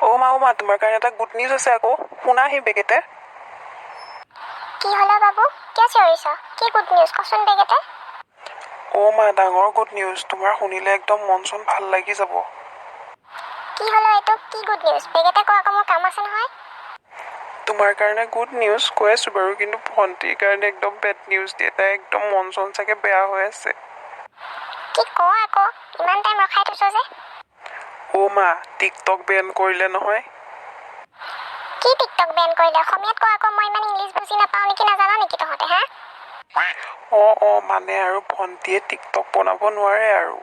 অ' মা, অ' মা, তোমাৰ কাৰণে এটা গুড নিউজ আছে আকৌ। শুনাহি বেগেতে। কি হ'ল বাবু? কিয় চিঞৰিছ? কি গুড নিউজ কচোন বেগেতে। অ' মা, ডাঙৰ গুড নিউজ তোমাৰ। শুনিলে একদম মন চন ভাল লাগি যাব। কি হ'ল? এইটো কি গুড নিউজ? বেগেতে ক আকৌ, মোৰ কাম আছে নহয়। তোমাৰ কাৰণে গুড নিউজ কৈ আছোঁ বাৰু, কিন্তু ভণ্টিৰ কাৰণে একদম বেড নিউজ দিয়ে। তাই একদম মন চন চাগে বেয়া হৈ আছে। কি ক আকৌ? ইমান টাইম ৰখাই থৈছ যে। অ' মা, টিকটক বেন কৰিলে নহয়। কি টিকটক বেন কৰিলে? অসমীয়াত ক আকৌ, মই ইমান ইংলিছ বুজি নাপাওঁ নেকি? নাজান নেকি তহঁতে হা? অঁ, মানে আৰু ভণ্টিয়ে টিকটক বনাব নোৱাৰে আৰু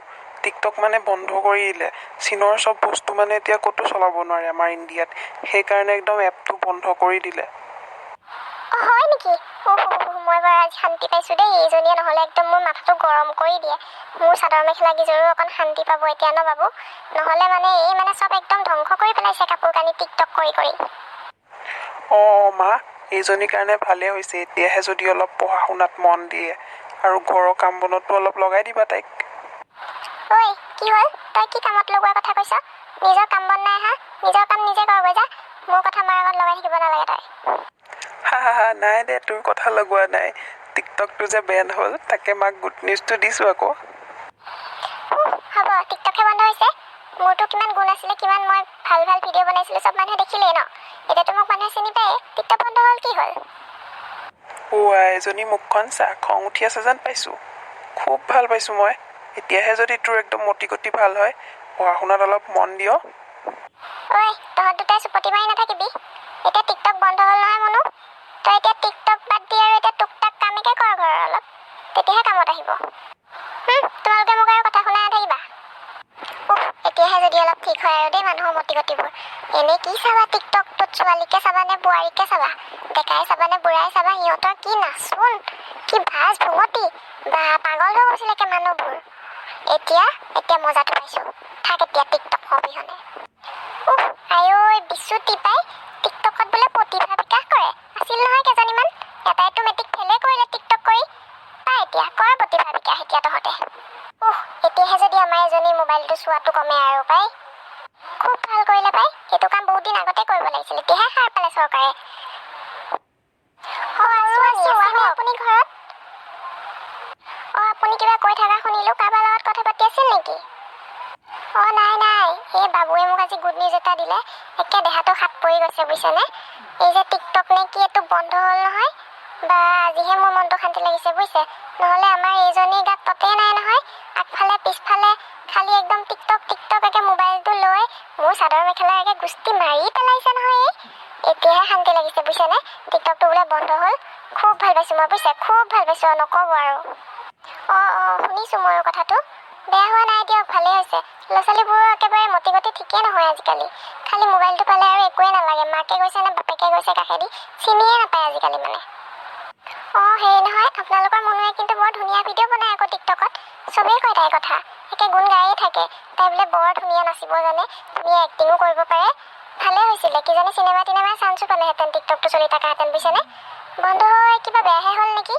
টিকটক মানে বন্ধ কৰি দিলে। চীনৰ চব বস্তু মানে এতিয়া ক'তো চলাব নোৱাৰে আমাৰ ইণ্ডিয়াত। সেইকাৰণে একদম এপটো বন্ধ কৰি দিলে। অ' হয় নেকি? অ' মই বাৰু আজি শান্তি পাইছোঁ দেই। এইজনীয়ে নহ'লে একদম মোৰ মাথাটো গৰম কৰি দিয়ে। মোৰ চাদৰ মেখেলা কেইযোৰো অকণ শান্তি পাব এতিয়া ন বাবু? নহ'লে মানে এই মানে চব একদম ধ্বংস কৰি পেলাইছে কাপোৰ কানি টিকটক কৰি কৰি। অঁ মা, এইজনীৰ কাৰণে ভালেই হৈছে। এতিয়াহে যদি অলপ পঢ়া শুনাত মন দিয়ে আৰু ঘৰৰ কাম বনতো অলপ লগাই দিবা তাইক। ঐ, কি হ'ল? তই কি কামত লগোৱাৰ কথা কৈছ? নিজৰ কাম বন নাই হা? নিজৰ কাম নিজে কৰগৈ যা। মোৰ কথা মাৰ আগত লগাই থাকিব নালাগে তই। হা হা হা, নাই দে, তোৰ কথা লগোৱা নাই। টিকটকটো যে বেন হ'ল, তাকে মাক গুড নিউজটো দিছোঁ আকৌ। উহ, হ'ব, টিকটকহে বন্ধ হৈছে। মোৰতো কিমান গুণ আছিলে, কিমান মই ভাল ভাল ভিডিঅ' বনাইছিলোঁ, চব মানুহে দেখিলেই ন। এতিয়াতো মোক মানুহে চিনি পায়ে। টিকটক বন্ধ হ'ল, কি হ'ল? অ' আই, এজনী মুখখন চা, খং উঠি আছে যেন পাইছোঁ। খুব ভাল পাইছোঁ মই। এতিয়াহে যদি তোৰ একদম মতি গতি ভাল হয়, পঢ়া শুনাত অলপ মন দিয়। ঐ, তহঁত দুটাই চুপতি মাৰি নাথাকিবি। এতিয়া টিকটক বন্ধ হ'ল নহয় মনো। তই এতিয়া টিকটক বাদ দি আৰু এতিয়া টুক টাক কামকে কৰ ঘৰৰ অলপ, তেতিয়াহে কামত আহিব। তোমালোকে মোক আৰু কথা শুনাই নাথাকিবা। উফ, এতিয়াহে যদি অলপ ঠিক হয় আৰু দেই মানুহৰ মতি গতিবোৰ। এনেই কি চাবা টিকটকটোত? ছোৱালীকে চাবা নে বোৱাৰীকে চাবা, ডেকাই চাবা নে বুঢ়াই চাবা? সিহঁতৰ কি নাচোন, কি ভাজ ভুমতি বা, পাগল হৈ গৈছিলে একে মানুহবোৰ। এতিয়া এতিয়া মজাটো পাইছোঁ। থাক এতিয়া টিকটক অবিহনে। উফ, আইঐ বিচুতি পাই। টিকটকত বোলে প্ৰতিভা বিকাশ কৰে। আছিল নহয় কেইজনীমান, এটাইতো মেট্ৰিক ফেইলে কৰিলে টিকটক কৰি। পাই এতিয়া কৰ প্ৰতিভা বিকাশ এতিয়া তহঁতে। উফ, এতিয়াহে যদি আমাৰ এজনী মোবাইলটো চোৱাটো কমে আৰু পাই। খুব ভাল কৰিলে পাই। এইটো কাম বহুত দিন আগতে কৰিব লাগিছিল। এতিয়াহে সাৰ পালে চৰকাৰে। অ আছো আছো, আহক আপুনি ঘৰত। অ, আপুনি কিবা কৈ থকা শুনিলো। কাৰোবাৰ লগত কথা পাতি আছিল নেকি? অ নাই নাই, এই বাবুৱে মোক আজি গুড নিউজ এটা দিলে। একে দেহাটো সাত পৰি গৈছে, বুজিছেনে? এই যে টিকটক নে কি, এইটো বন্ধ হ'ল নহয়। বা, আজিহে মোৰ মনটো শান্তি লাগিছে, বুজিছে? নহ'লে আমাৰ এইজনীৰ গাত ততেই নাই নহয়। আগফালে পিছফালে খালি একদম টিকটক টিকটক। একে মোবাইলটো লৈ মোৰ চাদৰ মেখেলা একে গুষ্টি মাৰি পেলাইছে নহয় এই। এতিয়াহে শান্তি লাগিছে, বুজিছেনে? টিকটকটো বোলে বন্ধ হ'ল। খুব ভাল পাইছোঁ মই, বুজিছে? খুব ভাল পাইছোঁ আৰু নক'ব আৰু। অঁ অঁ শুনিছোঁ ময়ো কথাটো। বেয়া হোৱা নাই দিয়ক, ভালেই হৈছে। ল'ৰা ছোৱালীবোৰৰ একেবাৰে মতি গতি ঠিকেই নহয় আজিকালি। খালি মোবাইলটো পালে আৰু একোৱেই নালাগে। মাকে গৈছে নে বাপেকে গৈছে কাষেদি, চিনিয়ে নাপায় আজিকালি মানে। অঁ, হেৰি নহয়, আপোনালোকৰ মনুৱে কিন্তু বৰ ধুনীয়া ভিডিঅ' বনায় আকৌ টিকটকত। চবেই কয় তাইৰ কথা, একে গুণ গায়ে থাকে। তাই বোলে বৰ ধুনীয়া নাচিব জানে, ধুনীয়া এক্টিঙো কৰিব পাৰে। ভালেই হৈছিলে, কিজানি চিনেমা টিনেমা চান্সো পালেহেঁতেন টিকটকটো চলি থকাহেঁতেন, বুজিছেনে? বন্ধ হৈ কিবা বেয়াহে হ'ল নেকি?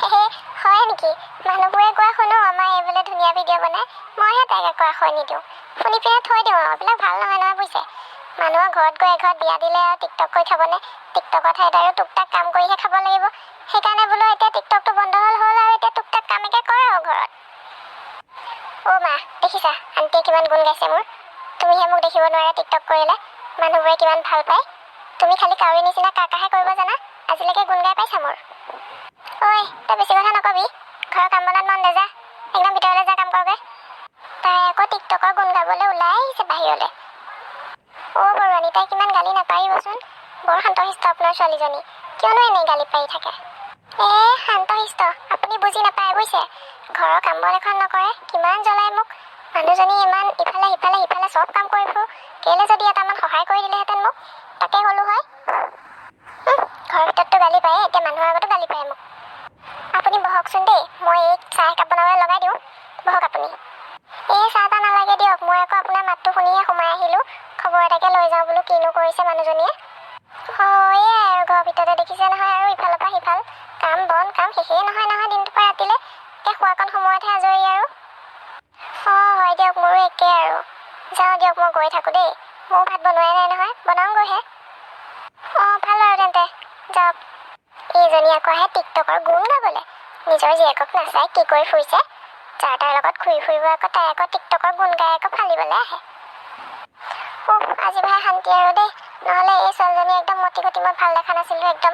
হে, হয় নেকি? মানুহবোৰে কোৱা শুনো, আমাৰ এই বোলে ধুনীয়া ভিডিঅ' বনায়। মইহে তাইক একো আশয় নিদিওঁ। শুনি পিনে থৈ দিওঁ আৰু। এইবিলাক ভাল নহয় নহয়, বুজিছে? মানুহৰ ঘৰত গৈ এঘৰত বিয়া দিলে আৰু টিকটক কৰি খাবনে? টিকটকৰ ঠাইত আৰু টুক টাক কাম কৰিহে খাব লাগিব। সেইকাৰণে বোলো এতিয়া টিকটকটো বন্ধ হ'ল হ'ল আৰু, এতিয়া টুক টাক কামকে কৰ আৰু ঘৰত। অ' মা, দেখিছা আণ্টিয়ে কিমান গুণ গাইছে মোৰ? তুমিহে মোক দেখিব নোৱাৰা। টিকটক কৰিলে মানুহবোৰে কিমান ভাল পায়। তুমি খালি কাউৰী নিচিনা কাকাহে কৰিব জানা। আজিলৈকে গুণ গাই পাইছা মোৰ? ঐ, তই বেছি কথা নকবি। ঘৰৰ কাম বনত মন দে, যা। একদম ভিতৰলৈ যা, কাম কৰগৈ। তাই আকৌ টিকটকৰ গুণ গাবলৈ ওলাই আহিছে বাহিৰলৈ। অ' বৰুৱানী, তাই কিমান গালি নাপাৰিবচোন। বৰ শান্তশিষ্ট আপোনাৰ ছোৱালীজনী। কিয়নো এনেই গালি পাৰি থাকে? এ শান্তশিষ্ট, আপুনি বুজি নাপায়, বুজিছে? ঘৰৰ কাম বন এখন নকৰে, কিমান জ্বলাই মোক মানুহজনী। ইমান ইফালে সিফালে সিফালে চব কাম কৰি ফুৰোঁ। কেলৈ যদি এটামান সহায় কৰি দিলেহেঁতেন মোক, তাকে ক'লো হয়। ঘৰৰ ভিতৰততো গালি পায়ে, এতিয়া মানুহৰ আগতো গালি পাৰে মোক। আপুনি বহকচোন দেই, মই এই চাহ একাপ বনাবলৈ লগাই দিওঁ। বহক আপুনি। এই চাহ তাহ নালাগে দিয়ক। মই আকৌ আপোনাৰ মাতটো শুনিহে সোমাই আহিলোঁ। খবৰ এটাকে লৈ যাওঁ বোলো, কিনো কৰিছে মানুহজনীয়ে। অঁ, এয়াই আৰু, ঘৰৰ ভিতৰতে দেখিছে নহয় আৰু, ইফালৰ পৰা সিফাল কাম বন, কাম শেষেই নহয় নহয়। দিনটোৰ পৰা ৰাতিলৈ এতিয়া খোৱাকণ সময়তহে আজৰি আৰু। অঁ, হয় দিয়ক, মোৰো একেই আৰু। যাওঁ দিয়ক, মই গৈ থাকোঁ দেই। ময়ো ভাত বনোৱাই নাই নহয়, বনাওঁগৈহে। অঁ, ভাল বাৰু তেন্তে, যাওক। এইজনী আকৌ আহে টিকটকৰ গুণ গাবলৈ। নিজৰ জীয়েকক নাচাই কি কৰি ফুৰিছে, যাৰ তাৰ লগত ঘূৰি ফুৰিব আকৌ, তাই আকৌ টিকটকৰ গুণ গাই আকৌ ফালিবলৈ আহে। উফ, আজি ভাই শান্তি আৰু দেই। নহ'লে এই ছোৱালীজনী একদম মতি গতি মই ভাল দেখা নাছিলোঁ, একদম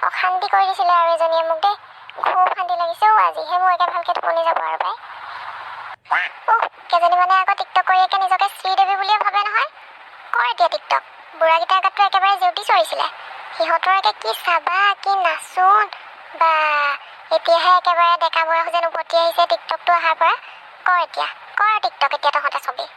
অশান্তি কৰি দিছিলে আৰু এজনীয়ে মোক দেই। খুব শান্তি লাগিছে অ', আজিহে মোৰ একে ভালকৈ টোপনি যাব আৰু পাই। উফ, কেইজনী মানে আকৌ টিকটক কৰি একে নিজকে শ্ৰীদেৱী বুলিয়ে ভাবে নহয়। কৰ এতিয়া টিকটক। বুঢ়াকেইটাৰ গাতটো একেবাৰে জেউতি চৰিছিলে সিহঁতৰ, একে কি চাবা, কি নাচোন বা! এতিয়াহে একেবাৰে ডেকা বয়স যেন উভতি আহিছে টিকটকটো অহাৰ পৰা। কৰ এতিয়া, কৰ টিকটক এতিয়া তহঁতে চবেই।